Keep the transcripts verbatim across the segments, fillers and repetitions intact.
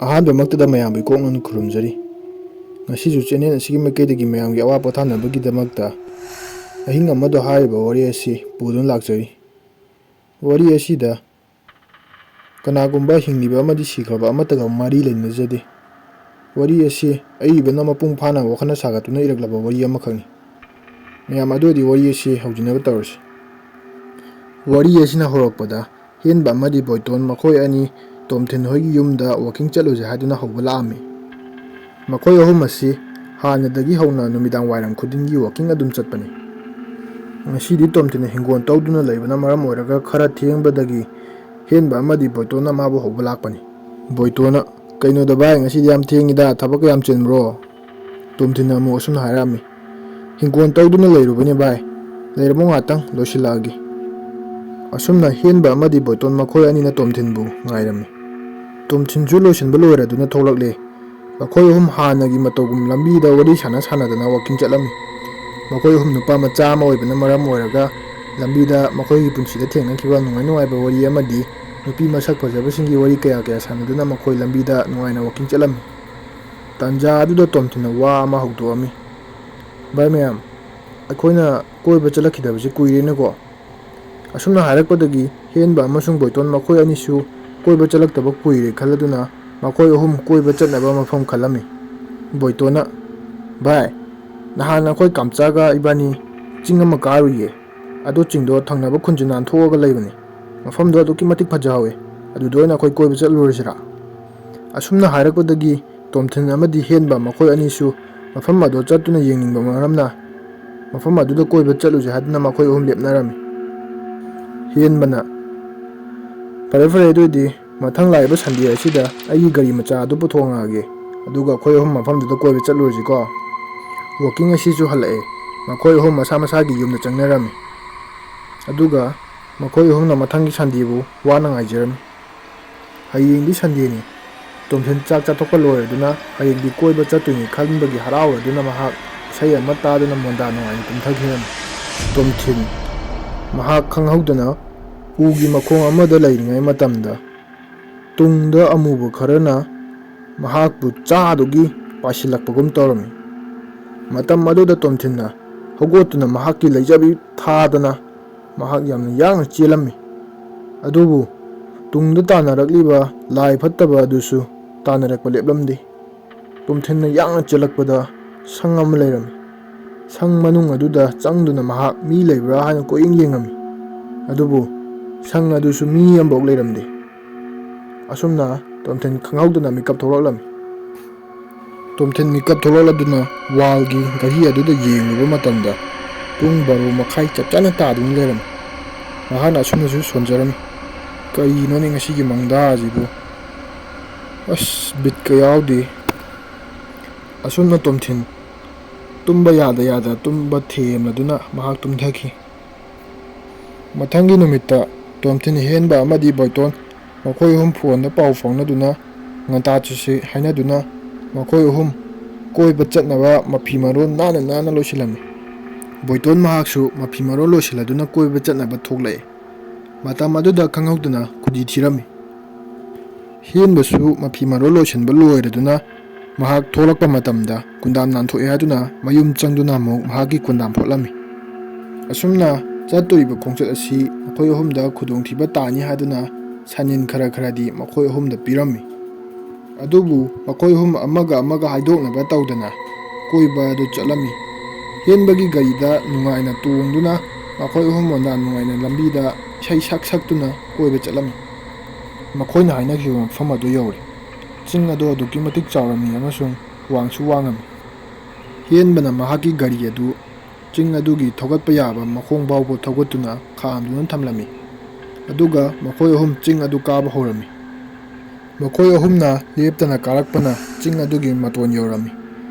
ꯑꯍꯥꯟꯕꯃꯛꯇꯗ ꯃꯌꯥꯝꯕꯨ ꯏꯀꯣꯛꯅꯅ ꯈꯨꯔꯨꯝꯖꯔꯤ꯫ ꯉꯁꯤꯁꯨ ꯆꯦꯅꯦꯜ ꯑꯁꯤꯒꯤ ꯃꯥꯏꯀꯩꯗꯒꯤ ꯃꯌꯥꯝꯒꯤ ꯑꯋꯥ ꯄꯣꯊꯥꯅꯕꯒꯤꯗꯃꯛꯇ ꯑꯍꯤꯡ ꯑꯃꯗ ꯍꯥꯏꯔꯤꯕ ꯋꯥꯔꯤ ꯑꯁꯤ ꯄꯨꯗꯨꯅ ꯂꯥꯛꯆꯔꯤ꯫ ꯋꯥꯔꯤ ꯑꯁꯤꯗ ꯀꯅꯥꯒꯨꯝꯕ ꯍꯤꯡꯂꯤꯕ ꯑꯃꯗꯤ ꯁꯤꯈ꯭ꯔꯕ ꯑꯃꯠꯇꯒ ꯃꯔꯤ ꯂꯩꯅꯖꯗꯦ꯫ ꯋꯥꯔꯤ ꯑꯁꯤ ꯑꯏꯕꯅ ꯃꯄꯨꯡ ꯐꯥꯅ ꯋꯥꯈꯜꯅ ꯁꯥꯒꯠꯇꯨꯅ ꯏꯔꯛꯂꯕ ꯋꯥꯔꯤ ꯑꯃꯈꯛꯅꯤ꯫ ꯃꯌꯥꯝ, ꯑꯗꯨ ꯑꯣꯏꯔꯗꯤ ꯋꯥꯔꯤ ꯑꯁꯤ ꯍꯧꯖꯤꯟꯅꯕ ꯇꯧꯔꯁꯤ꯫ ꯋꯥꯔꯤ ꯑꯁꯤꯅ ꯍꯧꯔꯛꯄꯗ, ꯍꯦꯟꯕ ꯑꯃꯗꯤ ꯕꯣꯏꯇꯣꯟ ꯃꯈꯣꯏ ꯑꯅꯤ ꯇꯣꯝꯊꯤꯟ ꯍꯣꯏꯒꯤ ꯌꯨꯝꯗ ꯋꯥꯀꯤꯡ ꯆꯠꯂꯨꯁꯦ ꯍꯥꯏꯗꯨꯅ ꯍꯧꯕ ꯂꯥꯛꯑꯝꯃꯤ꯫ ꯃꯈꯣꯏ ꯑꯍꯨꯝ ꯑꯁꯤ ꯍꯥꯟꯅꯗꯒꯤ ꯍꯧꯅ ꯅꯨꯃꯤꯗꯥꯡ ꯋꯥꯏꯔꯝ ꯈꯨꯗꯤꯡꯒꯤ ꯋꯥꯀꯤꯡ ꯑꯗꯨꯝ ꯆꯠꯄꯅꯤ꯫ ꯉꯁꯤꯗꯤ ꯇꯣꯝꯊꯤꯟꯅ ꯍꯤꯡꯒꯣꯜ ꯇꯧꯗꯨꯅ ꯂꯩꯕꯅ ꯃꯔꯝ ꯑꯣꯏꯔꯒ ꯈꯔ ꯊꯦꯡꯕꯗꯒꯤ ꯍꯦꯟꯕ ꯑꯃꯗꯤ ꯕꯣꯏꯇꯣꯟꯅ ꯃꯥꯕꯨ ꯍꯧꯕ ꯂꯥꯛꯄꯅꯤ꯫ ꯕꯣꯏꯇꯣꯟꯅ, "ꯀꯩꯅꯣꯗ ꯚꯥꯏ, ꯉꯁꯤꯗꯤ ꯌꯥꯝ ꯊꯦꯡꯉꯤꯗ, ꯊꯕꯛ ꯀꯌꯥꯝ ꯆꯤꯟꯕ꯭ꯔꯣ?" ꯇꯣꯝꯊꯤꯟꯅ ꯑꯃꯨꯛ ꯑꯁꯨꯝꯅ ꯍꯥꯏꯔꯛꯑꯝꯃꯤ, "ꯍꯤꯡꯒꯣꯜ ꯇꯧꯗꯨꯅ ꯂꯩꯔꯨꯕꯅꯤ ꯚꯥꯏ, ꯂꯩꯔꯝꯃꯣ ꯉꯥꯛꯇꯪ, ꯂꯣꯏꯁꯤꯜꯂꯛꯑꯒꯦ"꯫ ꯑꯁꯨꯝꯅ ꯍꯦꯟꯕ ꯑꯃꯗꯤ ꯕꯣꯏꯇꯣꯟ ꯃꯈꯣꯏ ꯑꯅꯤꯅ ꯇꯣꯝꯊꯤꯟꯕꯨ ꯉꯥꯏꯔꯝꯃꯤ꯫ ꯇꯣꯝꯊꯤꯟꯁꯨ ꯂꯣꯏꯁꯤꯟꯕ ꯂꯣꯏꯔꯗꯨꯅ ꯊꯣꯛꯂꯛꯂꯦ꯫ ꯃꯈꯣꯏ ꯑꯍꯨꯝ ꯍꯥꯟꯅꯒꯤ ꯃꯇꯧꯒꯨꯝ ꯂꯝꯕꯤꯗ ꯋꯥꯔꯤ ꯁꯥꯟꯅ ꯁꯥꯟꯅꯗꯅ ꯋꯥꯀꯤꯡ ꯆꯠꯂꯝꯃꯤ꯫ ꯃꯈꯣꯏ ꯑꯍꯨꯝ ꯅꯨꯄꯥ ꯃꯆꯥ ꯑꯃ ꯑꯣꯏꯕꯅ ꯃꯔꯝ ꯑꯣꯏꯔꯒ ꯂꯝꯕꯤꯗ ꯃꯈꯣꯏꯒꯤ ꯄꯨꯟꯁꯤꯗ ꯊꯦꯡꯅꯈꯤꯕ ꯅꯨꯡꯉꯥꯏ ꯅꯨꯡꯉꯥꯏꯕ ꯋꯥꯔꯤ ꯑꯃꯗꯤ ꯅꯨꯄꯤ ꯃꯁꯛ ꯐꯖꯕꯁꯤꯡꯒꯤ ꯋꯥꯔꯤ ꯀꯌꯥ ꯀꯌꯥ ꯁꯥꯟꯅꯗꯨꯅ ꯃꯈꯣꯏ ꯂꯝꯕꯤꯗ ꯅꯨꯡꯉꯥꯏꯅ ꯋꯥꯀꯤꯡ ꯆꯠꯂꯝꯃꯤ꯫ ꯇꯥꯟꯖꯥ ꯑꯗꯨꯗ ꯇꯣꯝꯊꯤꯟꯅ ꯋꯥ ꯑꯃ ꯍꯧꯗꯣꯛꯑꯝꯃꯤ꯫ "ꯚꯥꯏ ꯃꯌꯥꯝ, ꯑꯩꯈꯣꯏꯅ ꯀꯣꯏꯕ ꯆꯠꯂꯛꯈꯤꯗꯕꯁꯦ ꯀꯨꯏꯔꯦꯅꯀꯣ?" ꯑꯁꯨꯝꯅ ꯍꯥꯏꯔꯛꯄꯗꯒꯤ ꯍꯦꯟꯕ ꯑꯃꯁꯨꯡ ꯕꯣꯏꯇꯣꯟ ꯃꯈꯣꯏ ꯑꯅꯤꯁꯨ ꯀꯣꯏꯕ ꯆꯠꯂꯛꯇꯕ ꯀꯨꯏꯔꯦ ꯈꯜꯂꯗꯨꯅ ꯃꯈꯣꯏ ꯑꯍꯨꯝ ꯀꯣꯏꯕ ꯆꯠꯅꯕ ꯃꯐꯝ ꯈꯜꯂꯝꯃꯤ꯫ ꯕꯣꯏꯇꯣꯟꯅ, "ꯚꯥꯏ, ꯅꯍꯥꯟ ꯑꯩꯈꯣꯏ ꯀꯥꯝꯆꯥꯒ ꯏꯕꯥꯅꯤ ꯆꯤꯡ ꯑꯃ ꯀꯥꯔꯨꯏꯌꯦ꯫ ꯑꯗꯨ ꯆꯤꯡꯗꯣ ꯊꯪꯅꯕ ꯈꯨꯟꯁꯨ ꯅꯥꯟꯊꯣꯛꯑꯒ ꯂꯩꯕꯅꯤ꯫ ꯃꯐꯝꯗꯣ ꯑꯗꯨꯛꯀꯤ ꯃꯇꯤꯛ ꯐꯖꯍꯧꯋꯦ꯫ ꯑꯗꯨꯗ ꯑꯣꯏꯅ ꯑꯩꯈꯣꯏ ꯀꯣꯏꯕ ꯆꯠꯂꯨꯔꯁꯤꯔꯥ?" ꯑꯁꯨꯝꯅ ꯍꯥꯏꯔꯛꯄꯗꯒꯤ ꯇꯣꯝꯊꯤꯟ ꯑꯃꯗꯤ ꯍꯦꯟꯕ ꯃꯈꯣꯏ ꯑꯅꯤꯁꯨ ꯃꯐꯝ ꯑꯗꯨ ꯆꯠꯇꯨꯅ ꯌꯦꯡꯅꯤꯡꯕ ꯃꯔꯝꯅ ꯃꯐꯝ ꯑꯗꯨꯗ ꯀꯣꯏꯕ ꯆꯠꯂꯨꯁꯦ ꯍꯥꯏꯗꯨꯅ ꯃꯈꯣꯏ ꯑꯍꯨꯝ ꯂꯦꯞꯅꯔꯝꯃꯤ꯫ ꯍꯦꯟꯕꯅ, "ꯐꯔꯦ ꯐꯔꯦ, ꯑꯗꯨ ꯑꯣꯏꯗꯤ ꯃꯊꯪ ꯂꯥꯛꯏꯕ ꯁꯟꯗꯦ ꯑꯁꯤꯗ ꯑꯩꯒꯤ ꯒꯥꯔꯤ ꯃꯆꯥ ꯑꯗꯨ ꯄꯨꯊꯣꯛꯉꯛꯑꯒꯦ, ꯑꯗꯨꯒ ꯑꯩꯈꯣꯏ ꯑꯍꯨꯝ ꯃꯐꯝꯗꯨꯗ ꯀꯣꯏꯕ ꯆꯠꯂꯨꯔꯁꯤꯀꯣ"꯫ ꯋꯥꯀꯤꯡ ꯑꯁꯤꯁꯨ ꯍꯜꯂꯛꯑꯦ꯫ ꯃꯈꯣꯏ ꯑꯍꯨꯝ ꯃꯁꯥ ꯃꯁꯥꯒꯤ ꯌꯨꯝꯗ ꯆꯪꯅꯔꯝꯃꯤ꯫ ꯑꯗꯨꯒ ꯃꯈꯣꯏ ꯑꯍꯨꯝꯅ ꯃꯊꯪꯒꯤ ꯁꯟꯗꯦꯕꯨ ꯋꯥꯅ ꯉꯥꯏꯖꯔꯝꯃꯤ꯫ ꯍꯌꯦꯡꯗꯤ ꯁꯟꯗꯦꯅꯤ꯫ ꯇꯣꯝꯊꯤꯟ ꯆꯥꯛ ꯆꯥꯊꯣꯛꯄ ꯂꯣꯏꯔꯗꯨꯅ ꯍꯌꯦꯡꯗꯤ ꯀꯣꯏꯕ ꯆꯠꯇꯣꯏꯅꯤ ꯈꯟꯕꯒꯤ ꯍꯔꯥꯎꯔꯗꯨꯅ ꯃꯍꯥꯛ ꯏꯁꯩ ꯑꯃ ꯇꯥꯗꯨꯅ ꯃꯣꯟꯗꯥ ꯅꯨꯡꯉꯥꯏꯅ ꯇꯨꯝꯊꯈꯤꯔꯝꯃꯤ꯫ ꯇꯣꯝꯊꯤꯟ ꯃꯍꯥꯛ ꯈꯪꯍꯧꯗꯅ ꯎꯒꯤ ꯃꯈꯣꯡ ꯑꯃꯗ ꯂꯩꯔꯤꯉꯩ ꯃꯇꯝꯗ ꯇꯨꯡꯗ ꯑꯃꯨꯕ ꯈꯔꯅ ꯃꯍꯥꯛꯄꯨ ꯆꯥꯗꯨꯒꯤ ꯄꯥꯏꯁꯤꯜꯂꯛꯄꯒꯨꯝ ꯇꯧꯔꯝꯃꯤ꯫ ꯃꯇꯝ ꯑꯗꯨꯗ ꯇꯣꯝꯊꯤꯟꯅ ꯍꯧꯒꯠꯇꯨꯅ ꯃꯍꯥꯛꯀꯤ ꯂꯩꯖꯕꯤ ꯊꯥꯗꯅ ꯃꯍꯥꯛ ꯌꯥꯝꯅ ꯌꯥꯡꯅ ꯆꯦꯜꯂꯝꯃꯤ꯫ ꯑꯗꯨꯕꯨ ꯇꯨꯡꯗ ꯇꯥꯟꯅꯔꯛꯂꯤꯕ ꯂꯥꯏ ꯐꯠꯇꯕ ꯑꯗꯨꯁꯨ ꯇꯥꯟꯅꯔꯛꯄ ꯂꯦꯞꯂꯝꯗꯦ꯫ ꯇꯣꯝꯊꯤꯟꯅ ꯌꯥꯡꯅ ꯆꯦꯜꯂꯛꯄꯗ ꯁꯪ ꯑꯃ ꯂꯩꯔꯝꯃꯤ꯫ ꯁꯪ ꯃꯅꯨꯡ ꯑꯗꯨꯗ ꯆꯪꯗꯨꯅ ꯃꯍꯥꯛ ꯃꯤ ꯂꯩꯕ꯭ꯔꯥ ꯍꯥꯏꯅ ꯀꯣꯏꯌꯦꯡ ꯌꯦꯡꯉꯝꯃꯤ꯫ ꯑꯗꯨꯕꯨ ꯁꯪ ꯑꯗꯨꯁꯨ ꯃꯤ ꯑꯃꯐꯥꯎ ꯂꯩꯔꯝꯗꯦ꯫ ꯑꯁꯨꯝꯅ ꯇꯣꯝꯊꯤꯟ ꯈꯪꯍꯧꯗꯅ ꯃꯤꯀꯞ ꯊꯣꯛꯂꯛꯂꯝꯃꯤ꯫ ꯇꯣꯝꯊꯤꯟ ꯃꯤꯀꯞ ꯊꯣꯛꯂꯛꯂꯗꯨꯅ ꯋꯥꯜꯒꯤ ꯘꯔꯤ ꯑꯗꯨꯗ ꯌꯦꯡꯂꯨꯕ ꯃꯇꯝꯗ ꯄꯨꯡ ꯕꯥꯔꯣ ꯃꯈꯥꯏ ꯆꯞ ꯆꯥꯅ ꯇꯥꯗꯨꯅ ꯂꯩꯔꯝꯃꯤ꯫ ꯃꯍꯥꯛꯅ ꯑꯁꯨꯝꯅꯁꯨ ꯁꯣꯟꯖꯔꯝꯃꯤ, "ꯀꯔꯤꯅꯣꯅꯦ ꯉꯁꯤꯒꯤ ꯃꯪꯗꯥ ꯑꯁꯤꯕꯨ? ꯑꯁ, ꯕꯤꯠꯀ ꯌꯥꯎꯗꯦ꯫" ꯑꯁꯨꯝꯅ ꯇꯣꯝꯊꯤꯟ ꯇꯨꯝꯕ ꯌꯥꯗ ꯌꯥꯗ ꯇꯨꯝꯕ ꯊꯦꯝꯂꯗꯨꯅ ꯃꯍꯥꯛ ꯇꯨꯝꯊꯈꯤ꯫ ꯃꯊꯪꯒꯤ ꯅꯨꯃꯤꯠꯇ ꯇꯣꯝꯊꯤꯟ, ꯍꯦꯟꯕ ꯑꯃꯗꯤ ꯕꯣꯏꯇꯣꯟ ꯃꯈꯣꯏ ꯑꯍꯨꯝ ꯐꯣꯟꯗ ꯄꯥꯎ ꯐꯥꯎꯅꯗꯨꯅ ꯉꯟꯇꯥ ꯆꯠꯁꯤ ꯍꯥꯏꯅꯗꯨꯅ ꯃꯈꯣꯏ ꯑꯍꯨꯝ ꯀꯣꯏꯕ ꯆꯠꯅꯕ ꯃꯐꯤ ꯃꯔꯣꯟ ꯅꯥꯟꯅ ꯅꯥꯟꯅ ꯂꯣꯏꯁꯤꯜꯂꯝꯃꯤ꯫ ꯕꯣꯏꯇꯣꯟ ꯃꯍꯥꯛꯁꯨ ꯃꯐꯤ ꯃꯔꯣꯟ ꯂꯣꯏꯁꯤꯜꯂꯗꯨꯅ ꯀꯣꯏꯕ ꯆꯠꯅꯕ ꯊꯣꯛꯂꯛꯏ꯫ ꯃꯇꯝ ꯑꯗꯨꯗ ꯈꯪꯍꯧꯗꯅ ꯈꯨꯗꯤ ꯊꯤꯔꯝꯃꯤ꯫ ꯍꯦꯟꯕꯁꯨ ꯃꯐꯤ ꯃꯔꯣꯟ ꯂꯣꯏꯁꯤꯟꯕ ꯂꯣꯏꯔꯗꯨꯅ ꯃꯍꯥꯛ ꯊꯣꯛꯂꯛꯄ ꯃꯇꯝꯗ ꯀꯨꯟꯗꯥꯝ ꯅꯥꯟꯊꯣꯛꯑꯦ ꯍꯥꯏꯗꯨꯅ ꯃꯌꯨꯝ ꯆꯪꯗꯨꯅ ꯑꯃꯨꯛ ꯃꯍꯥꯛꯀꯤ ꯀꯨꯟꯗꯥꯝ ꯐꯣꯠꯂꯝꯃꯤ꯫ ꯑꯁꯨꯝꯅ ꯆꯠꯇꯣꯔꯤꯕ ꯈꯣꯡꯆꯠ ꯑꯁꯤ ꯃꯈꯣꯏ ꯑꯍꯨꯝꯗ ꯈꯨꯗꯣꯡꯊꯤꯕ ꯇꯥꯅꯤ ꯍꯥꯏꯗꯨꯅ ꯁꯥꯅꯤꯟ ꯈꯔ ꯈꯔꯗꯤ ꯃꯈꯣꯏ ꯑꯍꯨꯝꯗ ꯄꯤꯔꯝꯃꯤ꯫ ꯑꯗꯨꯕꯨ ꯃꯈꯣꯏ ꯑꯍꯨꯝ ꯑꯃꯒ ꯑꯃꯒ ꯍꯥꯏꯗꯣꯛꯅꯕ ꯇꯧꯗꯅ ꯀꯣꯏꯕ ꯑꯗꯨ ꯆꯠꯂꯝꯃꯤ꯫ ꯍꯦꯟꯕꯒꯤ ꯒꯥꯔꯤꯗ ꯅꯨꯡꯉꯥꯏꯅ ꯇꯣꯡꯗꯨꯅ ꯃꯈꯣꯏ ꯑꯍꯨꯝ ꯑꯣꯟꯗꯥ ꯅꯨꯡꯉꯥꯏꯅ ꯂꯝꯕꯤꯗ ꯏꯁꯩ ꯁꯛ ꯁꯛꯇꯨꯅ ꯀꯣꯏꯕ ꯆꯠꯂꯝꯃꯤ꯫ ꯃꯈꯣꯏꯅ ꯍꯥꯏꯅꯈꯤꯕ ꯃꯐꯝ ꯑꯗꯨ ꯌꯧꯔꯦ꯫ ꯆꯤꯡ ꯑꯗꯨ ꯑꯗꯨꯛꯀꯤ ꯃꯇꯤꯛ ꯆꯥꯎꯔꯝꯃꯤ ꯑꯃꯁꯨꯡ ꯋꯥꯡꯁꯨ ꯋꯥꯡꯉꯝꯃꯤ꯫ ꯍꯦꯟꯕꯅ ꯃꯍꯥꯛꯀꯤ ꯒꯥꯔꯤ ꯑꯗꯨ ꯆꯤꯡ ꯑꯗꯨꯒꯤ ꯊꯧꯒꯠꯄ ꯌꯥꯕ ꯃꯈꯣꯡ ꯐꯥꯎꯕ ꯊꯧꯒꯠꯇꯨꯅ ꯈꯥꯝꯗꯨꯅ ꯊꯝꯂꯝꯃꯤ꯫ ꯑꯗꯨꯒ ꯃꯈꯣꯏ ꯑꯍꯨꯝ ꯆꯤꯡ ꯑꯗꯨ ꯀꯥꯕ ꯍꯧꯔꯝꯃꯤ꯫ ꯃꯈꯣꯏ ꯑꯍꯨꯝꯅ ꯂꯦꯞꯇꯅ ꯀꯥꯔꯛꯄꯅ ꯆꯤꯡ ꯑꯗꯨꯒꯤ ꯃꯇꯣꯟ ꯌꯧꯔꯝꯃꯤ꯫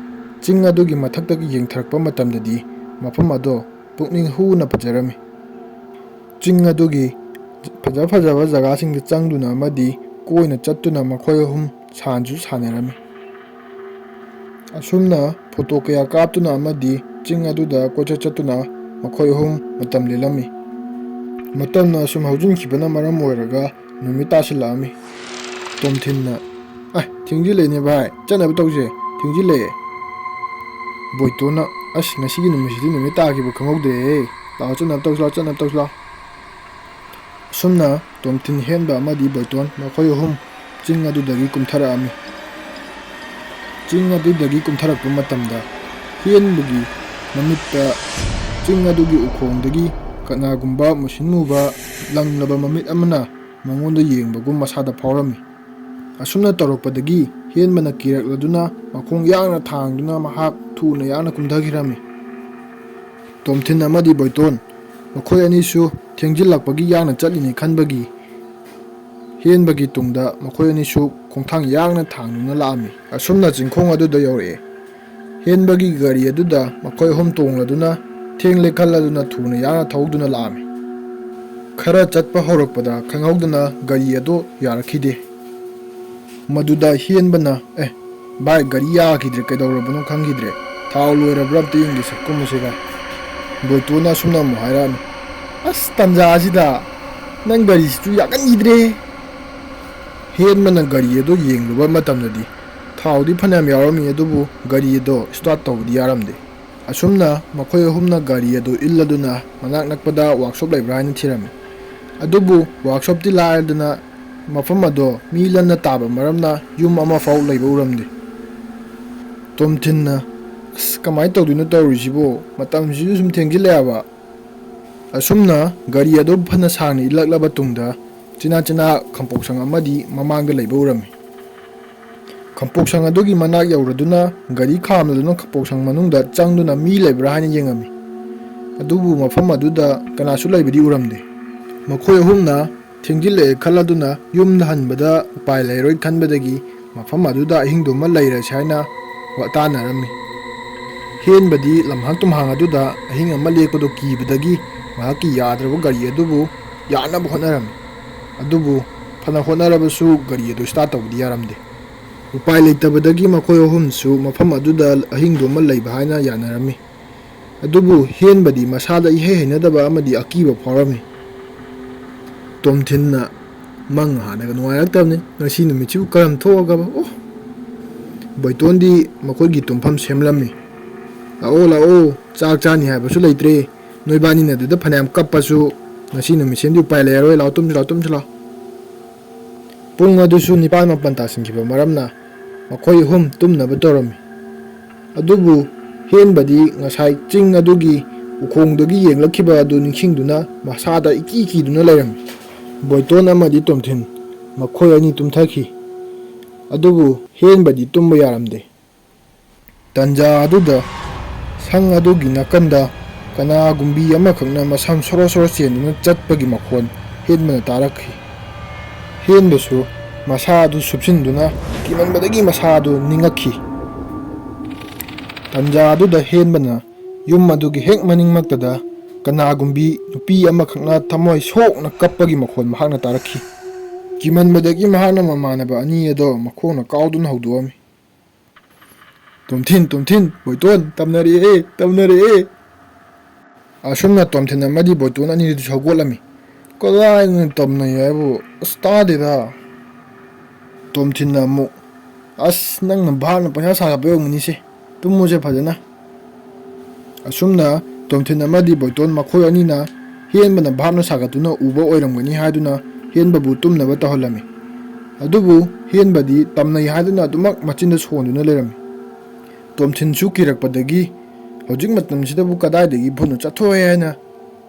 ꯆꯤꯡ ꯑꯗꯨꯒꯤ ꯃꯊꯛꯇꯒꯤ ꯌꯦꯡꯊꯔꯛꯄ ꯃꯇꯝꯗꯗꯤ ꯃꯐꯝ ꯑꯗꯣ ꯄꯨꯛꯅꯤꯡ ꯍꯨꯅ ꯐꯖꯔꯝꯃꯤ꯫ ꯆꯤꯡ ꯑꯗꯨꯒꯤ ꯐꯖ ꯐꯖꯕ ꯖꯒꯥꯁꯤꯡꯗ ꯆꯪꯗꯨꯅ ꯑꯃꯗꯤ ꯀꯣꯏꯅ ꯆꯠꯇꯨꯅ ꯃꯈꯣꯏ ꯑꯍꯨꯝ ꯁꯥꯟꯁꯨ ꯁꯥꯟꯅꯔꯝꯃꯤ꯫ ꯑꯁꯨꯝꯅ ꯐꯣꯇꯣ ꯀꯌꯥ ꯀꯥꯞꯇꯨꯅ ꯑꯃꯗꯤ ꯆꯤꯡ ꯑꯗꯨꯗ ꯀꯣꯏꯆꯠ ꯆꯠꯇꯨꯅ ꯃꯈꯣꯏ ꯑꯍꯨꯝ ꯃꯇꯝ ꯂꯦꯜꯂꯝꯃꯤ꯫ ꯃꯇꯝꯅ ꯑꯁꯨꯝ ꯍꯧꯖꯤꯟꯈꯤꯕꯅ ꯃꯔꯝ ꯑꯣꯏꯔꯒ ꯅꯨꯃꯤꯠ ꯇꯥꯁꯤꯜꯂꯛꯑꯝꯃꯤ꯫ ꯇꯣꯝꯊꯤꯟꯅ "ꯑꯦ, ꯊꯦꯡꯖꯤꯜꯂꯛꯑꯦꯅꯦ ꯚꯥꯏ, ꯆꯠꯅꯕ ꯇꯧꯁꯦ, ꯊꯦꯡꯖꯤꯜꯂꯛꯑꯦ"꯫ ꯕꯣꯏꯇꯣꯟꯅ, "ꯑꯁ, ꯉꯁꯤꯒꯤ ꯅꯨꯃꯤꯠꯁꯤꯗꯤ ꯅꯨꯃꯤꯠ ꯇꯥꯈꯤꯕ ꯈꯪꯍꯧꯗ꯭ꯔꯦꯍꯦ꯫ ꯂꯥꯛꯑꯣ, ꯆꯠꯅꯕ ꯇꯧꯁꯤ ꯂꯥꯛꯑꯣ, ꯆꯠꯅꯕ ꯇꯧꯁꯤ ꯂꯥꯛꯑꯣ"꯫ ꯑꯁꯨꯝꯅ ꯇꯣꯝꯊꯤꯟ, ꯍꯦꯟꯕ ꯑꯃꯗꯤ ꯕꯣꯏꯇꯣꯟ ꯃꯈꯣꯏ ꯑꯍꯨꯝ ꯆꯤꯡ ꯑꯗꯨꯗꯒꯤ ꯀꯨꯝꯊꯔꯛꯑꯝꯃꯤ꯫ ꯆꯤꯡ ꯑꯗꯨꯗꯒꯤ ꯀꯨꯝꯊꯔꯛꯄ ꯃꯇꯝꯗ ꯍꯦꯟꯕꯒꯤ ꯃꯃꯤꯠꯇ ꯆꯤꯡ ꯑꯗꯨꯒꯤ ꯎꯈꯣꯡꯗꯒꯤ ꯀꯅꯥꯒꯨꯝꯕ ꯃꯨꯁꯤꯟ ꯃꯨꯕ ꯂꯪꯂꯕ ꯃꯃꯤꯠ ꯑꯃꯅ ꯃꯉꯣꯟꯗ ꯌꯦꯡꯕꯒꯨꯝ ꯃꯁꯥꯗ ꯐꯥꯎꯔꯝꯃꯤ꯫ ꯑꯁꯨꯝꯅ ꯇꯧꯔꯛꯄꯗꯒꯤ ꯍꯦꯟꯕꯅ ꯀꯤꯔꯛꯂꯗꯨꯅ ꯃꯈꯣꯡ ꯌꯥꯡꯅ ꯊꯥꯡꯗꯨꯅ ꯃꯍꯥꯛ ꯊꯨꯅ ꯌꯥꯡꯅ ꯀꯨꯝꯊꯈꯤꯔꯝꯃꯤ꯫ ꯇꯣꯝꯊꯤꯟ ꯑꯃꯗꯤ ꯕꯣꯏꯇꯣꯟ ꯃꯈꯣꯏ ꯑꯅꯤꯁꯨ ꯊꯦꯡꯖꯤꯜꯂꯛꯄꯒꯤ ꯌꯥꯡꯅ ꯆꯠꯂꯤꯅꯤ ꯈꯟꯕꯒꯤ ꯍꯦꯟꯕꯒꯤ ꯇꯨꯡꯗ ꯃꯈꯣꯏ ꯑꯅꯤꯁꯨ ꯈꯣꯡꯊꯥꯡ ꯌꯥꯡꯅ ꯊꯥꯡꯗꯨꯅ ꯂꯥꯛꯑꯝꯃꯤ꯫ ꯑꯁꯨꯝꯅ ꯆꯤꯡꯈꯣꯡ ꯑꯗꯨꯗ ꯌꯧꯔꯛꯑꯦ꯫ ꯍꯦꯟꯕꯒꯤ ꯒꯥꯔꯤ ꯑꯗꯨꯗ ꯃꯈꯣꯏ ꯑꯍꯨꯝ ꯇꯣꯡꯂꯗꯨꯅ ꯊꯦꯡꯂꯦ ꯈꯜꯂꯗꯨꯅ ꯊꯨꯅ ꯌꯥꯡꯅ ꯊꯧꯗꯨꯅ ꯂꯥꯛꯑꯝꯃꯤ꯫ ꯈꯔ ꯆꯠꯄ ꯍꯧꯔꯛꯄꯗ ꯈꯪꯍꯧꯗꯅ ꯒꯥꯔꯤ ꯑꯗꯨ ꯌꯥꯔꯛꯈꯤꯗꯦ꯫ ꯃꯗꯨꯗ ꯍꯦꯟꯕꯅ, "ꯑꯦ ꯚꯥꯏ, ꯒꯥꯔꯤ ꯌꯥꯈꯤꯗ꯭ꯔꯦ, ꯀꯩꯗꯧꯔꯕꯅꯣ ꯈꯪꯈꯤꯗ꯭ꯔꯦ, ꯊꯥꯎ ꯂꯣꯏꯔꯕ꯭ꯔꯥ ꯑꯝꯇ ꯌꯦꯡꯒꯦꯁꯦ, ꯀꯨꯝꯃꯁꯦ ꯚꯥꯏ"꯫ ꯕꯣꯏꯇꯣꯟꯅ ꯑꯁꯨꯝꯅ ꯑꯃꯨꯛ ꯍꯥꯏꯔꯛꯑꯝꯃꯤ꯫ "ꯑꯁ, ꯇꯟꯖꯥ ꯑꯁꯤꯗ ꯅꯪ ꯒꯥꯔꯤꯁꯤꯁꯨ ꯌꯥꯒꯟꯈꯤꯗ꯭ꯔꯦ"꯫ ꯍꯦꯟꯕꯅ ꯒꯥꯔꯤ ꯑꯗꯨ ꯌꯦꯡꯂꯨꯕ ꯃꯇꯝꯗꯗꯤ ꯊꯥꯎꯗꯤ ꯐꯅꯌꯥꯝ ꯌꯥꯎꯔꯝꯃꯤ, ꯑꯗꯨꯕꯨ ꯒꯥꯔꯤ ꯑꯗꯣ start ꯇꯧꯕꯗꯤ ꯌꯥꯔꯝꯗꯦ꯫ ꯑꯁꯨꯝꯅ ꯃꯈꯣꯏ ꯑꯍꯨꯝꯅ ꯒꯥꯔꯤ ꯑꯗꯨ ꯏꯜꯂꯗꯨꯅ ꯃꯅꯥꯛ ꯅꯛꯄꯗ workshop ꯂꯩꯕ꯭ꯔꯥ ꯍꯥꯏꯅ ꯊꯤꯔꯝꯃꯤ꯫ ꯑꯗꯨꯕꯨ workshopꯇꯤ ꯂꯥꯏꯔꯗꯅ ꯃꯐꯝ ꯑꯗꯣ ꯃꯤ ꯂꯟꯅ ꯇꯥꯕ ꯃꯔꯝꯅ ꯌꯨꯝ ꯑꯃꯐꯥꯎ ꯂꯩꯕ ꯎꯔꯝꯗꯦ꯫ ꯇꯣꯝꯊꯤꯟꯅ, "ꯑꯁ, ꯀꯃꯥꯏꯅ ꯇꯧꯗꯣꯏꯅꯣ ꯇꯧꯔꯤꯁꯤꯕꯣ? ꯃꯇꯝꯁꯤꯁꯨ ꯁꯨꯝ ꯊꯦꯡꯖꯤꯜꯂꯛꯑꯦꯕ"꯫ ꯑꯁꯨꯝꯅ ꯒꯥꯔꯤ ꯑꯗꯨ ꯐꯅ ꯁꯥꯡꯅ ꯏꯜꯂꯛꯂꯕ ꯇꯨꯡꯗ ꯆꯤꯅꯥ ꯆꯤꯅꯥ ꯈꯝꯄꯣꯛꯁꯪ ꯑꯃꯗꯤ ꯃꯃꯥꯡꯗ ꯂꯩꯕ ꯎꯔꯝꯃꯤ꯫ ꯈꯝꯄꯣꯛꯁꯪ ꯑꯗꯨꯒꯤ ꯃꯅꯥꯛ ꯌꯧꯔꯗꯨꯅ ꯒꯥꯔꯤ ꯈꯥꯝꯂꯗꯨꯅ ꯈꯝꯄꯣꯛꯁꯪ ꯃꯅꯨꯡꯗ ꯆꯪꯗꯨꯅ ꯃꯤ ꯂꯩꯕ꯭ꯔꯥ ꯍꯥꯏꯅ ꯌꯦꯡꯉꯝꯃꯤ꯫ ꯑꯗꯨꯕꯨ ꯃꯐꯝ ꯑꯗꯨꯗ ꯀꯅꯥꯁꯨ ꯂꯩꯕꯗꯤ ꯎꯔꯝꯗꯦ꯫ ꯃꯈꯣꯏ ꯑꯍꯨꯝꯅ ꯊꯦꯡꯖꯤꯜꯂꯛꯑꯦ ꯈꯜꯂꯗꯨꯅ ꯌꯨꯝꯗ ꯍꯟꯕꯗ ꯎꯄꯥꯏ ꯂꯩꯔꯣꯏ ꯈꯟꯕꯗꯒꯤ ꯃꯐꯝ ꯑꯗꯨꯗ ꯑꯍꯤꯡꯗꯨꯃ ꯂꯩꯔꯁꯤ ꯍꯥꯏꯅ ꯋꯥꯇꯥꯅꯔꯝꯃꯤ꯫ ꯍꯦꯟꯕꯗꯤ ꯂꯝꯍꯥꯡ ꯇꯨꯝꯍꯥꯡ ꯑꯗꯨꯗ ꯑꯍꯤꯡ ꯑꯃ ꯂꯦꯛꯄꯗꯨ ꯀꯤꯕꯗꯒꯤ ꯃꯍꯥꯛꯀꯤ ꯌꯥꯗ꯭ꯔꯕ ꯒꯥꯔꯤ ꯑꯗꯨꯕꯨ ꯌꯥꯅꯕ ꯍꯣꯠꯅꯔꯝꯃꯤ꯫ ꯑꯗꯨꯕꯨ ꯐꯅ ꯍꯣꯠꯅꯔꯕꯁꯨ ꯒꯥꯔꯤ ꯑꯗꯨ start ꯇꯧꯕꯗꯤ ꯌꯥꯔꯝꯗꯦ꯫ ꯎꯄꯥꯏ ꯂꯩꯇꯕꯗꯒꯤ ꯃꯈꯣꯏ ꯑꯍꯨꯝꯁꯨ ꯃꯐꯝ ꯑꯗꯨꯗ ꯑꯍꯤꯡꯗꯨꯃ ꯂꯩꯕ ꯍꯥꯏꯅ ꯌꯥꯅꯔꯝꯃꯤ꯫ ꯑꯗꯨꯕꯨ ꯍꯦꯟꯕꯗꯤ ꯃꯁꯥꯗ ꯏꯍꯩ ꯍꯩꯅꯗꯕ ꯑꯃꯗꯤ ꯑꯀꯤꯕ ꯐꯥꯎꯔꯝꯃꯤ꯫ ꯇꯣꯝꯊꯤꯟꯅ ꯃꯪ ꯍꯥꯟꯅꯒ ꯅꯨꯡꯉꯥꯏꯔꯛꯇꯕꯅꯤ꯫ ꯉꯁꯤ ꯅꯨꯃꯤꯠꯁꯤꯕꯨ ꯀꯔꯝ ꯊꯣꯛꯑꯒꯕ? ꯑꯣ! ꯕꯣꯏꯇꯣꯟꯗꯤ ꯃꯈꯣꯏꯒꯤ ꯇꯨꯝꯐꯝ ꯁꯦꯝꯂꯝꯃꯤ꯫ "ꯂꯥꯛꯑꯣ, ꯂꯥꯛꯑꯣ, ꯆꯥꯛ ꯆꯥꯅꯤ ꯍꯥꯏꯕꯁꯨ ꯂꯩꯇ꯭ꯔꯦ꯫ ꯅꯣꯏꯕꯥꯅꯤꯅ ꯑꯗꯨꯗ ꯐꯅꯌꯥꯝ ꯀꯞꯄꯁꯨ ꯉꯁꯤ ꯅꯨꯃꯤꯠꯁꯤꯃꯗꯤ ꯎꯄꯥꯏ ꯂꯩꯔꯔꯣꯏ꯫ ꯂꯥꯛꯑꯣ, ꯇꯨꯝꯁꯤ ꯂꯥꯛꯑꯣ, ꯇꯨꯝꯁꯤ ꯂꯥꯛꯑꯣ"꯫ ꯄꯨꯡ ꯑꯗꯨꯁꯨ ꯅꯤꯄꯥꯟ ꯃꯥꯄꯟ ꯇꯥꯁꯤꯟꯈꯤꯕ ꯃꯔꯝꯅ ꯃꯈꯣꯏ ꯑꯍꯨꯝ ꯇꯨꯝꯅꯕ ꯇꯧꯔꯝꯃꯤ꯫ ꯑꯗꯨꯕꯨ ꯍꯦꯟꯕꯗꯤ ꯉꯁꯥꯏ ꯆꯤꯡ ꯑꯗꯨꯒꯤ ꯎꯈꯣꯡꯗꯒꯤ ꯌꯦꯡꯂꯛꯈꯤꯕ ꯑꯗꯨ ꯅꯤꯡꯁꯤꯡꯗꯨꯅ ꯃꯁꯥꯗ ꯏꯀꯤ ꯀꯤꯗꯨꯅ ꯂꯩꯔꯝꯃꯤ꯫ ꯕꯣꯏꯇꯣꯟ ꯑꯃꯗꯤ ꯇꯣꯝꯊꯤꯟ ꯃꯈꯣꯏ ꯑꯅꯤ ꯇꯨꯝꯊꯈꯤ꯫ ꯑꯗꯨꯕꯨ ꯍꯦꯟꯕꯗꯤ ꯇꯨꯝꯕ ꯌꯥꯔꯝꯗꯦ꯫ ꯇꯟꯖꯥ ꯑꯗꯨꯗ ꯁꯪ ꯑꯗꯨꯒꯤ ꯅꯥꯀꯟꯗ ꯀꯅꯥꯒꯨꯝꯕꯤ ꯑꯃꯈꯛꯅ ꯃꯁꯝ ꯁꯣꯔꯣ ꯁꯣꯔꯣ ꯆꯦꯟꯗꯨꯅ ꯆꯠꯄꯒꯤ ꯃꯈꯣꯟ ꯍꯦꯟꯕꯅ ꯇꯥꯔꯛꯈꯤ꯫ ꯍꯦꯟꯕꯁꯨ ꯃꯁꯥ ꯑꯗꯨ ꯁꯨꯞꯆꯤꯟꯗꯨꯅ ꯀꯤꯃꯟꯕꯗꯒꯤ ꯃꯁꯥ ꯑꯗꯨ ꯅꯤꯡꯉꯛꯈꯤ꯫ ꯇꯟꯖꯥ ꯑꯗꯨꯗ ꯍꯦꯟꯕꯅ ꯌꯨꯝ ꯑꯗꯨꯒꯤ ꯍꯦꯛ ꯃꯅꯤꯡꯃꯛꯇꯗ ꯀꯅꯥꯒꯨꯝꯕꯤ ꯅꯨꯄꯤ ꯑꯃꯈꯛꯅ ꯊꯃꯣꯏ ꯁꯣꯛꯅ ꯀꯞꯄꯒꯤ ꯃꯈꯣꯟ ꯃꯍꯥꯛꯅ ꯇꯥꯔꯛꯈꯤ꯫ ꯀꯤꯃꯟꯕꯗꯒꯤ ꯃꯍꯥꯛꯅ ꯃꯃꯥꯟꯅꯕ ꯑꯅꯤ ꯑꯗꯣ ꯃꯈꯣꯡꯅ ꯀꯥꯎꯗꯨꯅ ꯍꯧꯗꯣꯛꯑꯝꯃꯤ꯫ "ꯇꯣꯝꯊꯤꯟ, ꯇꯣꯝꯊꯤꯟ, ꯕꯣꯏꯇꯣꯟ, ꯇꯝꯅꯔꯛꯑꯦ, ꯇꯝꯅꯔꯛꯑꯦ!" ꯑꯁꯨꯝꯅ ꯇꯣꯝꯊꯤꯟ ꯑꯃꯗꯤ ꯕꯣꯏꯇꯣꯟ ꯑꯅꯤꯗꯨꯁꯨ ꯍꯧꯒꯠꯂꯝꯃꯤ꯫ "ꯀꯗꯥꯏꯗꯅꯣ ꯇꯝꯅꯩ ꯍꯥꯏꯕꯨ? ꯑꯁ, ꯇꯥꯗꯦꯗ!" ꯇꯣꯝꯊꯤꯟꯅ ꯑꯃꯨꯛ, "ꯑꯁ, ꯅꯪꯅ ꯚꯥꯞꯅ ꯄꯪꯁꯥ ꯁꯥꯒꯠꯄ ꯑꯣꯏꯔꯝꯒꯅꯤꯁꯦ꯫ ꯇꯨꯝꯃꯨꯁꯦ ꯐꯖꯅ"꯫ ꯑꯁꯨꯝꯅ ꯇꯣꯝꯊꯤꯟ ꯑꯃꯗꯤ ꯕꯣꯏꯇꯣꯟ ꯃꯈꯣꯏ ꯑꯅꯤꯅ ꯍꯦꯟꯕꯅ ꯚꯥꯞꯅ ꯁꯥꯒꯠꯇꯨꯅ ꯎꯕ ꯑꯣꯏꯔꯝꯒꯅꯤ ꯍꯥꯏꯗꯨꯅ ꯍꯦꯟꯕꯕꯨ ꯇꯨꯝꯅꯕ ꯇꯧꯍꯜꯂꯝꯃꯤ꯫ ꯑꯗꯨꯕꯨ ꯍꯦꯟꯕꯗꯤ ꯇꯝꯅꯩ ꯍꯥꯏꯗꯨꯅ ꯑꯗꯨꯃꯛ ꯃꯆꯤꯟꯗ ꯁꯣꯟꯗꯨꯅ ꯂꯩꯔꯝꯃꯤ꯫ ꯇꯣꯝꯊꯤꯟꯁꯨ ꯀꯤꯔꯛꯄꯗꯒꯤ, "ꯍꯧꯖꯤꯛ ꯃꯇꯝꯁꯤꯗꯕꯨ ꯀꯗꯥꯏꯗꯒꯤ ꯚꯨꯠꯅꯣ? ꯆꯠꯊꯣꯛꯑꯦ!" ꯍꯥꯏꯅ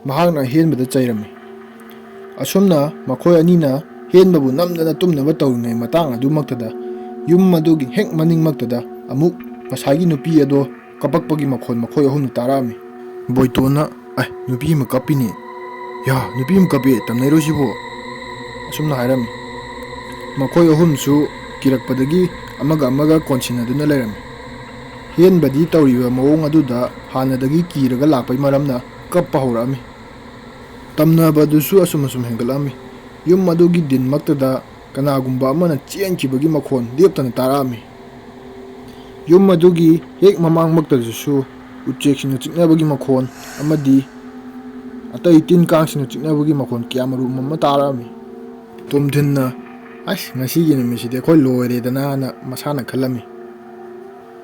ꯃꯍꯥꯛꯅ ꯍꯦꯟꯕꯗ ꯆꯩꯔꯝꯃꯤ꯫ ꯑꯁꯨꯝꯅ ꯃꯈꯣꯏ ꯑꯅꯤꯅ ꯍꯦꯟꯕꯕꯨ ꯅꯝꯗꯅ ꯇꯨꯝꯅꯕ ꯇꯧꯔꯤꯉꯩ ꯃꯇꯥꯡ ꯑꯗꯨꯃꯛꯇꯗ ꯌꯨꯝ ꯑꯗꯨꯒꯤ ꯍꯦꯛ ꯃꯅꯤꯡꯃꯛꯇꯗ ꯑꯃꯨꯛ ꯉꯁꯥꯏꯒꯤ ꯅꯨꯄꯤ ꯑꯗꯣ ꯀꯞꯄꯛꯄꯒꯤ ꯃꯈꯣꯟ ꯃꯈꯣꯏ ꯑꯍꯨꯝꯅ ꯇꯥꯔꯛꯑꯝꯃꯤ꯫ ꯕꯣꯏꯇꯣꯟꯅ, "ꯑꯦ, ꯅꯨꯄꯤ ꯑꯃ ꯀꯞꯄꯤꯅꯦ꯫ ꯌꯥ, ꯅꯨꯄꯤ ꯑꯃ ꯀꯞꯄꯦ, ꯇꯝꯅꯩꯔꯣ ꯁꯤꯕꯣ?" ꯑꯁꯨꯝꯅ ꯍꯥꯏꯔꯝꯃꯤ꯫ ꯃꯈꯣꯏ ꯑꯍꯨꯝꯁꯨ ꯀꯤꯔꯛꯄꯗꯒꯤ ꯑꯃꯒ ꯑꯃꯒ ꯀꯣꯟꯁꯤꯟꯅꯗꯨꯅ ꯂꯩꯔꯝꯃꯤ꯫ ꯍꯦꯟꯕꯗꯤ ꯇꯧꯔꯤꯕ ꯃꯑꯣꯡ ꯑꯗꯨꯗ ꯍꯥꯟꯅꯗꯒꯤ ꯀꯤꯔꯒ ꯂꯥꯛꯄꯩ ꯃꯔꯝꯅ ꯀꯞꯄ ꯍꯧꯔꯛꯑꯝꯃꯤ꯫ ꯇꯝꯅꯕꯗꯨꯁꯨ ꯑꯁꯨꯝ ꯑꯁꯨꯝ ꯍꯦꯟꯒꯠꯂꯛꯑꯝꯃꯤ꯫ ꯌꯨꯝ ꯑꯗꯨꯒꯤ ꯗꯤꯟꯃꯛꯇꯗ ꯀꯅꯥꯒꯨꯝꯕ ꯑꯃꯅ ꯆꯦꯟꯈꯤꯕꯒꯤ ꯃꯈꯣꯟ ꯂꯦꯞꯇꯅ ꯇꯥꯔꯛꯑꯝꯃꯤ꯫ ꯌꯨꯝ ꯑꯗꯨꯒꯤ ꯍꯦꯛ ꯃꯃꯥꯡꯃꯛꯇꯗꯁꯨ ꯎꯆꯦꯛꯁꯤꯡꯅ ꯆꯤꯛꯅꯕꯒꯤ ꯃꯈꯣꯟ ꯑꯃꯗꯤ ꯑꯇꯩ ꯇꯤꯟ ꯀꯥꯡꯁꯤꯡꯅ ꯆꯤꯛꯅꯕꯒꯤ ꯃꯈꯣꯟ ꯀꯌꯥꯃꯔꯨꯝ ꯑꯃ ꯇꯥꯔꯛꯑꯝꯃꯤ꯫ ꯇꯣꯝꯊꯤꯟꯅ, "ꯑꯁ, ꯉꯁꯤꯒꯤ ꯅꯨꯃꯤꯠꯁꯤꯗꯤ ꯑꯩꯈꯣꯏ ꯂꯣꯏꯔꯦꯗꯅꯥꯅ" ꯃꯁꯥꯅ ꯈꯜꯂꯝꯃꯤ꯫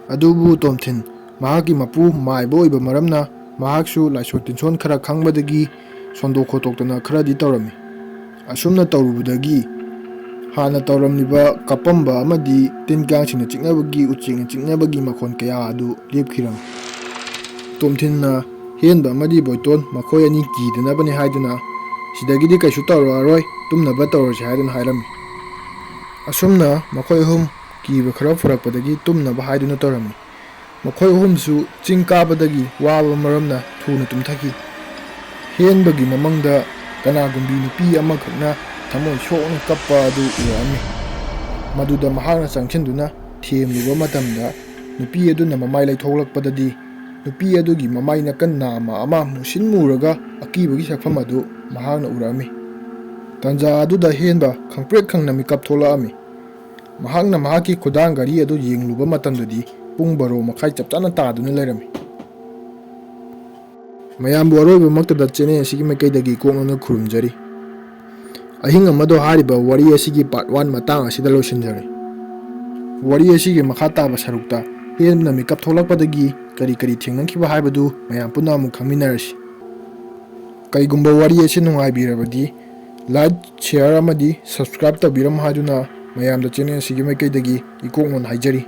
ꯑꯗꯨꯕꯨ ꯇꯣꯝꯊꯤꯟ ꯃꯍꯥꯛꯀꯤ ꯃꯄꯨ ꯃꯥꯏꯕ ꯑꯣꯏꯕ ꯃꯔꯝꯅ, ꯃꯍꯥꯛꯁꯨ ꯂꯥꯏꯁꯣꯟ ꯇꯤꯟꯁꯣꯟ ꯈꯔ ꯈꯪꯕꯗꯒꯤ ꯁꯣꯟꯗꯣꯛ ꯈꯣꯠꯇꯣꯛꯇꯅ ꯈꯔꯗꯤ ꯇꯧꯔꯝꯃꯤ꯫ ꯑꯁꯨꯝꯅ ꯇꯧꯔꯨꯕꯗꯒꯤ ꯍꯥꯟꯅ ꯇꯧꯔꯝꯂꯤꯕ ꯀꯥꯄꯝꯕ ꯑꯃꯗꯤ ꯇꯤꯟ ꯀꯥꯡꯁꯤꯡꯅ ꯆꯤꯛꯅꯕꯒꯤ, ꯎꯆꯦꯛꯅ ꯆꯤꯛꯅꯕꯒꯤ ꯃꯈꯣꯟ ꯀꯌꯥ ꯑꯗꯨ ꯂꯦꯞꯈꯤꯔꯝꯃꯤ꯫ ꯇꯣꯝꯊꯤꯟꯅ ꯍꯦꯟꯕ ꯑꯃꯗꯤ ꯕꯣꯏꯇꯣꯟ ꯃꯈꯣꯏ ꯑꯅꯤ ꯀꯤꯗꯅꯕꯅꯤ ꯍꯥꯏꯗꯨꯅ, "ꯁꯤꯗꯒꯤꯗꯤ ꯀꯩꯁꯨ ꯇꯧꯔꯛꯑꯔꯣꯏ, ꯇꯨꯝꯅꯕ ꯇꯧꯔꯁꯤ" ꯍꯥꯏꯗꯨꯅ ꯍꯥꯏꯔꯝꯃꯤ꯫ ꯑꯁꯨꯝꯅ ꯃꯈꯣꯏ ꯑꯍꯨꯝ ꯀꯤꯕ ꯈꯔ ꯐꯔꯛꯄꯗꯒꯤ ꯇꯨꯝꯅꯕ ꯍꯥꯏꯗꯨꯅ ꯇꯧꯔꯝꯃꯤ꯫ ꯃꯈꯣꯏ ꯑꯍꯨꯝꯁꯨ ꯆꯤꯡ ꯀꯥꯕꯗꯒꯤ ꯋꯥꯕ ꯃꯔꯝꯅ ꯊꯨꯅ ꯇꯨꯝꯊꯈꯤ꯫ ꯍꯦꯟꯕꯒꯤ ꯃꯃꯪꯗ ꯀꯅꯥꯒꯨꯝꯕꯤ ꯅꯨꯄꯤ ꯑꯃꯈꯛꯅ ꯊꯃꯣꯏ ꯁꯣꯛꯅ ꯀꯞꯄ ꯑꯗꯨ ꯎꯔꯛꯑꯝꯃꯤ꯫ ꯃꯗꯨꯗ ꯃꯍꯥꯛꯅ ꯆꯪꯁꯤꯟꯗꯨꯅ ꯊꯦꯝꯂꯨꯕ ꯃꯇꯝꯗ, ꯅꯨꯄꯤ ꯑꯗꯨꯅ ꯃꯃꯥꯏ ꯂꯩꯊꯣꯛꯂꯛꯄꯗꯗꯤ, ꯅꯨꯄꯤ ꯑꯗꯨꯒꯤ ꯃꯃꯥꯏ ꯅꯥꯀꯟ ꯅꯥꯝꯃ ꯑꯃ ꯃꯨꯁꯤꯟ ꯃꯨꯔꯒ ꯑꯀꯤꯕꯒꯤ ꯁꯛꯐꯝ ꯑꯗꯨ ꯃꯍꯥꯛꯅ ꯎꯔꯛꯑꯝꯃꯤ꯫ ꯇꯥꯟꯖꯥ ꯑꯗꯨꯗ ꯍꯦꯟꯕ ꯈꯪꯄ꯭ꯔꯦꯛ ꯈꯪꯅ ꯃꯤꯀꯞ ꯊꯣꯛꯂꯛꯑꯝꯃꯤ꯫ ꯃꯍꯥꯛꯅ ꯃꯍꯥꯛꯀꯤ ꯈꯨꯗꯥꯡ ꯘꯔꯤ ꯑꯗꯨ ꯌꯦꯡꯂꯨꯕ ꯃꯇꯝꯗꯗꯤ ꯄꯨꯡ ꯕꯥꯔꯣ ꯃꯈꯥꯏ ꯆꯞ ꯆꯥꯅ ꯇꯥꯗꯨꯅ ꯂꯩꯔꯝꯃꯤ꯫ ꯃꯌꯥꯝꯕꯨ ꯑꯔꯣꯏꯕꯃꯛꯇꯗ ꯆꯦꯅꯦꯜ ꯑꯁꯤꯒꯤ ꯃꯥꯏꯀꯩꯗꯒꯤ ꯀꯣꯛꯅꯅ ꯈꯨꯔꯨꯝꯖꯔꯤ꯫ ꯑꯍꯤꯡ ꯑꯃꯗꯣ ꯍꯥꯏꯔꯤꯕ ꯋꯥꯔꯤ ꯑꯁꯤꯒꯤ part one ꯃꯇꯥꯡ ꯑꯁꯤꯗ ꯂꯣꯏꯁꯤꯟꯖꯔꯦ꯫ ꯋꯥꯔꯤ ꯑꯁꯤꯒꯤ ꯃꯈꯥ ꯇꯥꯕ ꯁꯔꯨꯛꯇ ꯍꯦꯟꯕꯅ ꯃꯤꯀꯞ ꯊꯣꯛꯂꯛꯄꯗꯒꯤ ꯀꯔꯤ ꯀꯔꯤ ꯊꯦꯡꯅꯈꯤꯕ ꯍꯥꯏꯕꯗꯨ ꯃꯌꯥꯝ ꯄꯨꯟꯅ ꯑꯃꯨꯛ ꯈꯪꯃꯤꯟꯅꯔꯁꯤ꯫ ꯀꯩꯒꯨꯝꯕ ꯋꯥꯔꯤ ꯑꯁꯤ ꯅꯨꯡꯉꯥꯏꯕꯤꯔꯕꯗꯤ, like, share ꯑꯃꯗꯤ subscribe ꯇꯧꯕꯤꯔꯝꯃꯨ ꯍꯥꯏꯗꯨꯅ ꯃꯌꯥꯝꯗ ꯆꯦꯅꯦꯜ ꯑꯁꯤꯒꯤ ꯃꯥꯏꯀꯩꯗꯒꯤ ꯏꯀꯣꯛꯅꯅ ꯍꯥꯏꯖꯔꯤ꯫